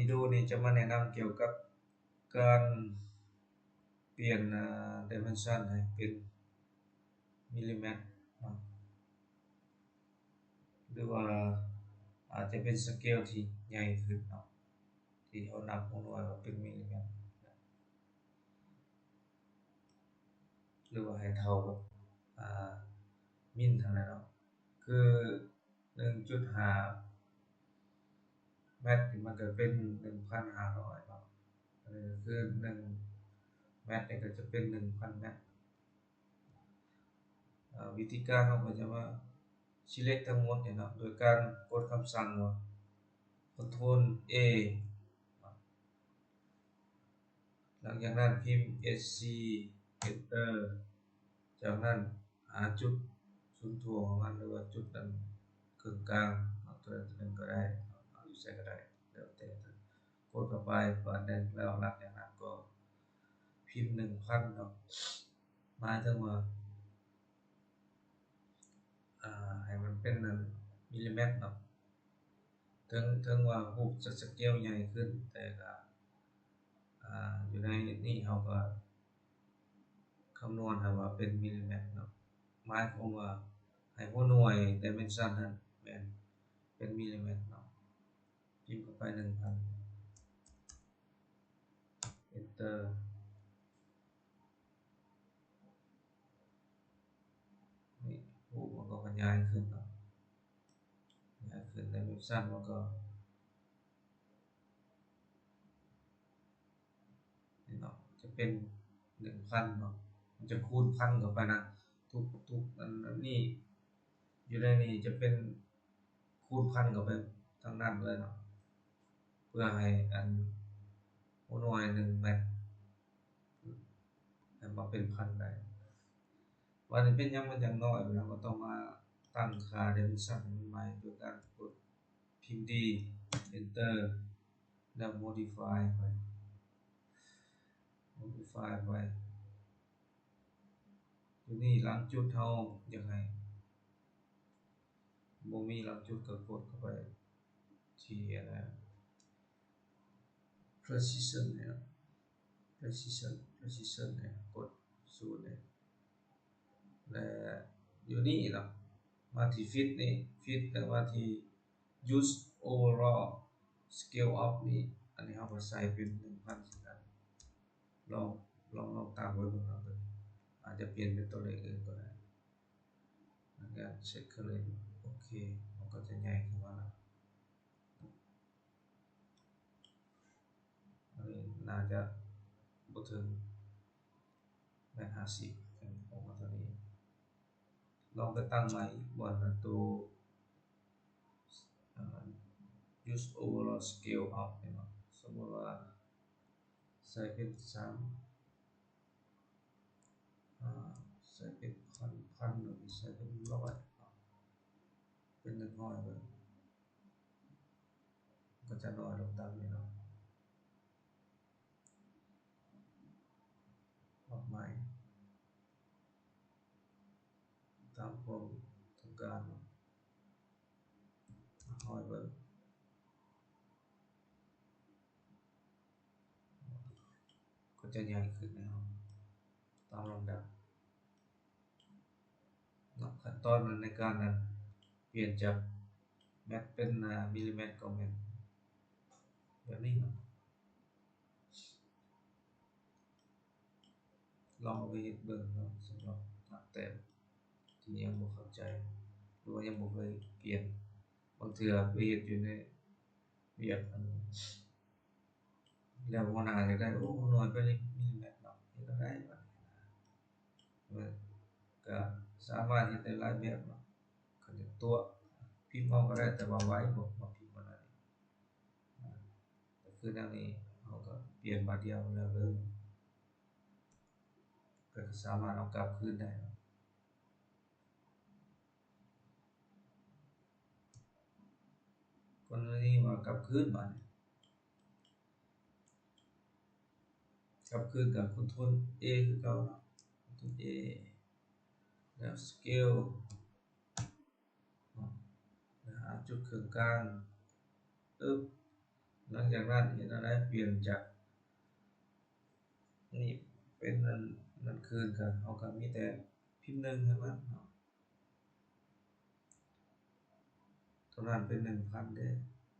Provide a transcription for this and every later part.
ວິດີໂອນີ້ຈະມາແນະນຳກ່ຽວກັບການປ່ຽນ ເອີ່ dimension ໃຫ້ເປັນມິລລີແມັດເນາະ ຫຼືວ່າອາດຈະເປັນສະເກວທີ່ໃຫຍ່ຂຶ້ນເນາະ ທີ່ເຮົານັບຫົວໜ່ວຍວ່າເປັນມິລລີແມັດ ຫຼືວ່າໃຫ້ເທົ່າກັບ ອາ ມິນຫັ້ນແຫຼະເນາະ ຄື ໜຶ່ງຈຸດຫ້າແມັດນີ້ມັນກໍເປັນໜຶ່ງພັນຫ້າຮ້ອຍເນາະ ອັນນີ້ກໍຄືໜຶ່ງແມັດນີ້ກໍຈະເປັນໜຶ່ງພັນແມັດ. ເອີ່ ວິທີການເຮົາກໍຈະມາ select ທັງໝົດນີ້ເນາະ ໂດຍການກົດຄຳສັ່ງວ່າ Ctrl A ເນາະ ຫຼັງຈາກນັ້ນພິມ S C Enter ຈາກນັ້ນຫາຈຸດສູນຖ່ວງຂອງມັນ ຫຼືວ່າຈຸດອັນເຄິ່ງກາງເນາະ ຕົວໃດຕົວໜຶ່ງກໍໄດ້ເນາະ ເອົາຢູ່ໃສກໍໄດ້ ແລ້ວແຕ່ ກົດເຂົ້າໄປ ບາດນັ້ນແລ້ວ ຫຼັງຈາກນັ້ນກໍພິມໜຶ່ງພັນເນາະ ໝາຍເຖິງວ່າ ອາ ໃຫ້ມັນເປັນອັນມິລລີແມັດເນາະ ເຖິງ ເຖິງວ່າຮູບຈະສະເກວໃຫຍ່ຂຶ້ນ ແຕ່ກໍ ອາ ຢູ່ໃນນີ້ເຮົາກໍຄຳນວນໃຫ້ວ່າເປັນມິລລີແມັດເນາະ ໝາຍຄວາມວ່າໃຫ້ຫົວໜ່ວຍ dimension ນັ້ນແມ່ນເປັນມິລລີແມັດເນາະ ພິມເຂົ້າໄປໜຶ່ງພັນ Enter ນີ້ ຮູບມັນກໍຂະຫຍາຍຂຶ້ນເນາະ ຂະຫຍາຍຂຶ້ນ dimension ມັນກໍ ນີ້ເນາະ ຈະເປັນໜຶ່ງພັນເນາະ ມັນຈະຄູນພັນເຂົ້າໄປນະ ທຸກ ທຸກອັນ ອັນນີ້ ຢູ່ໃນນີ້ຈະເປັນຄູນພັນເຂົ້າໄປທັງນັ້ນເລີຍເນາະ ເພື່ອໃຫ້ອັນຫົວໜ່ວຍໜຶ່ງແມັດ ໃຫ້ມາເປັນພັນໄດ້. ບາດນີ້ເປັນຫຍັງມັນຈັ່ງນ້ອຍ? ເຮົາກໍຕ້ອງມາຕັ້ງຄ່າ dimension ໃຫ້ມັນໃໝ່ ໂດຍການກົດພິມ D Enter ແລ້ວ modify ໄປ modify ໄປ ຢູ່ນີ້ຫຼັງຈຸດເຮົາຢາກໃຫ້ບໍ່ມີຫຼັງຈຸດ ກໍກົດເຂົ້າໄປທີ່ອັນນັ້ນ precision ນີ້ເນາະ precision precision ນີ້ ກົດສູນນີ້ ແລະ ຢູ່ນີ້ເນາະ ມາທີ່ fit ນີ້ fit ແລ້ວມາທີ່ use overall scale up ນີ້ ອັນນີ້ເຮົາກໍໃສ່ເປັນໜຶ່ງພັນຄືກັນ ລອງ ລອງ ລອງຕັ້ງໄວ້ເບິ່ງເນາະ ອາດຈະປ່ຽນເປັນຕົວເລກອື່ນກໍໄດ້ ແລ້ວກໍ set current ໂອເຄ ມັນກໍຈະໃຫຍ່ຂຶ້ນມາແລ້ວ. ອັນນີ້ໜ້າຈະບໍ່ເຖິງແມັດຫ້າສິບ ອອກມາເທົ່ານີ້ ລອງໄປຕັ້ງໃໝ່ອີກບ່ອນນະ ໂຕ ອາ use overall scale up ເນາະ ສົມມຸດວ່າໃສ່ເປັນສາມ ອາ ໃສ່ເປັນພັນ ພັນ ຫຼືໃສ່ເປັນຮ້ອຍເນາະ ເປັນໜຶ່ງຮ້ອຍເບິ່ງ ກໍຈະນ້ອຍລົງຕາມນີ້ເນາະ ປັບໃໝ່ຕາມຄວາມຕ້ອງການເນາະ ຮ້ອຍເບິ່ງ ກໍຈະໃຫຍ່ຂຶ້ນແລ້ວ ຕາມລຳດັບເນາະ ຂັ້ນຕອນໃນການນັ້ນ ປ່ຽນຈາກແມັດເປັນ ອາ ມິລລີແມັດ ກໍແມ່ນແບບນີ້ເນາະ ລອງເອົາໄປເຮັດເບິ່ງເນາະ ສຳລັບນັກແຕ້ມທີ່ຍັງບໍ່ເຂົ້າໃຈ ຫຼືວ່າຍັງບໍ່ເຄີຍປ່ຽນ ບາງເທື່ອໄປເຮັດຢູ່ໃນວຽກອັນ ແລ້ວຫົວໜ້າຢາກໄດ້ ໂອ້ ໜ່ວຍໄປເລີຍ ມີແມັດເນາະ ເຮັດບໍ່ໄດ້ບາດນີ້ນະ ກໍສາມາດເຮັດໄດ້ຫຼາຍແບບເນາະ ຄັນຢາກຕົວະ ພິມເອົາກໍໄດ້ ແຕ່ວ່າໄວບໍ່ ມາພິມອັນນັ້ນ ກໍຄືແນວນີ້ ເຮົາກໍປ່ຽນບາດດຽວແລ້ວເລີຍ ກໍສາມາດເອົາກັບຄືນໄດ້ເນາະ. ກໍນີ້ວ່າກັບຄືນບາດນີ້ ກັບຄືນກັບ Ctrl A ຄືເກົ່າເນາະ Ctrl A ແລ້ວ Scale ເນາະ ແລ້ວຫາຈຸດເຄິ່ງກາງ ປຶບ ຫຼັງຈາກນັ້ນເຮັດແນວໃດ? ປ່ຽນຈາກນີ້ເປັນອັນນັ້ນຄືນ ກໍເຮົາກໍມີແຕ່ພິມໜຶ່ງໃຫ້ມັນເນາະ. ຕົວນັ້ນເປັນໜຶ່ງພັນເດ້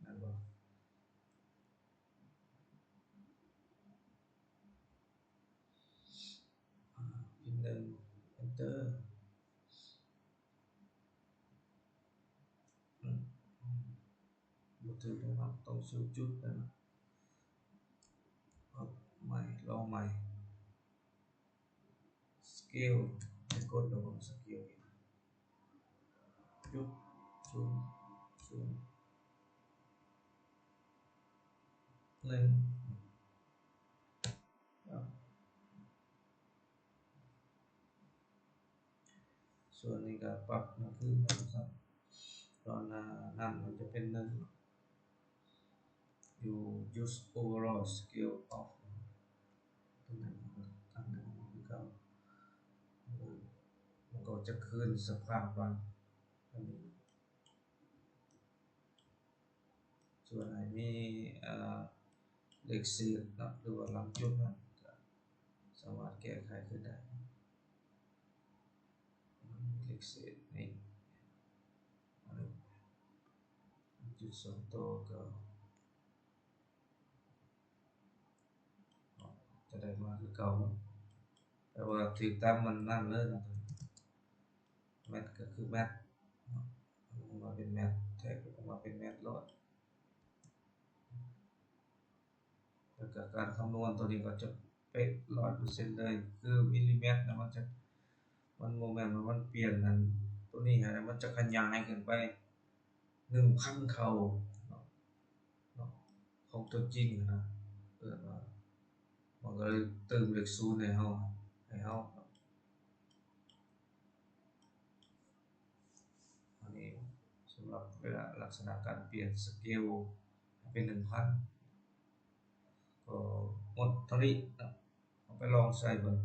ແມ່ນບໍ່? ອາ ພິມໜຶ່ງ Enter. ອືມ ບໍ່ຖືກແລ້ວເນາະ ຕ້ອງສູ້ຈຸດແລ້ວເນາະ. ເອົາໃໝ່ ລອງໃໝ່. Scale ໄປກົດລະບົບ Scale ຈຸດ ສູນ ສູນ ໜຶ່ງ. ສ່ວນນີ້ກໍປັບມາຄືນກັນ ຕອນນັ້ນມັນຈະເປັນໜຶ່ງ you use overall scale of ຕົວນັ້ນ ຕັ້ງໜຶ່ງຄືເກົ່າ ມັນກໍຈະຄືນສະພາບວ່າ ອັນນີ້ ສ່ວນໃຫ້ມີ ເອີ ເລກເສດເນາະ ຫຼືວ່າຫຼັງຈຸດນັ້ນ ກໍສາມາດແກ້ໄຂຂຶ້ນໄດ້. ເລກເສດນີ້ ຈຸດສອງໂຕກໍ ຈະໄດ້ມາຄືເກົ່າ ແປວ່າຖືກຕາມມັນນັ້ນເລີຍ. ແມັດກໍຄືແມັດ ອອກມາເປັນແມັດ ແທກອອກມາເປັນແມັດໂລດ. ແລ້ວກໍການຄຳນວນຕົວນີ້ກໍຈະເປະຮ້ອຍເປີເຊັນເລີຍ ຄືມິນລີແມັດນະ ມັນຈະ ມັນບໍ່ແມ່ນວ່າມັນປ່ຽນອັນຕົວນີ້ໃຫ້ ມັນຈະຂະຫຍາຍຂຶ້ນໄປໜຶ່ງພັນເທົ່າເນາະ ເນາະ ຂອງຕົວຈິງນະ ເອີ້ນວ່າ ມັນກໍເລີຍເຕີມເລກສູນໃຫ້ເຮົາ ໃຫ້ເຮົາ. ອັນນີ້ສຳລັບເວລາລັກສະນະການປ່ຽນສະເກວໃຫ້ເປັນໜຶ່ງພັນ ກໍໝົດເທົ່ານີ້ເນາະ. ເຮົາໄປລອງໃຊ້ເບິ່ງ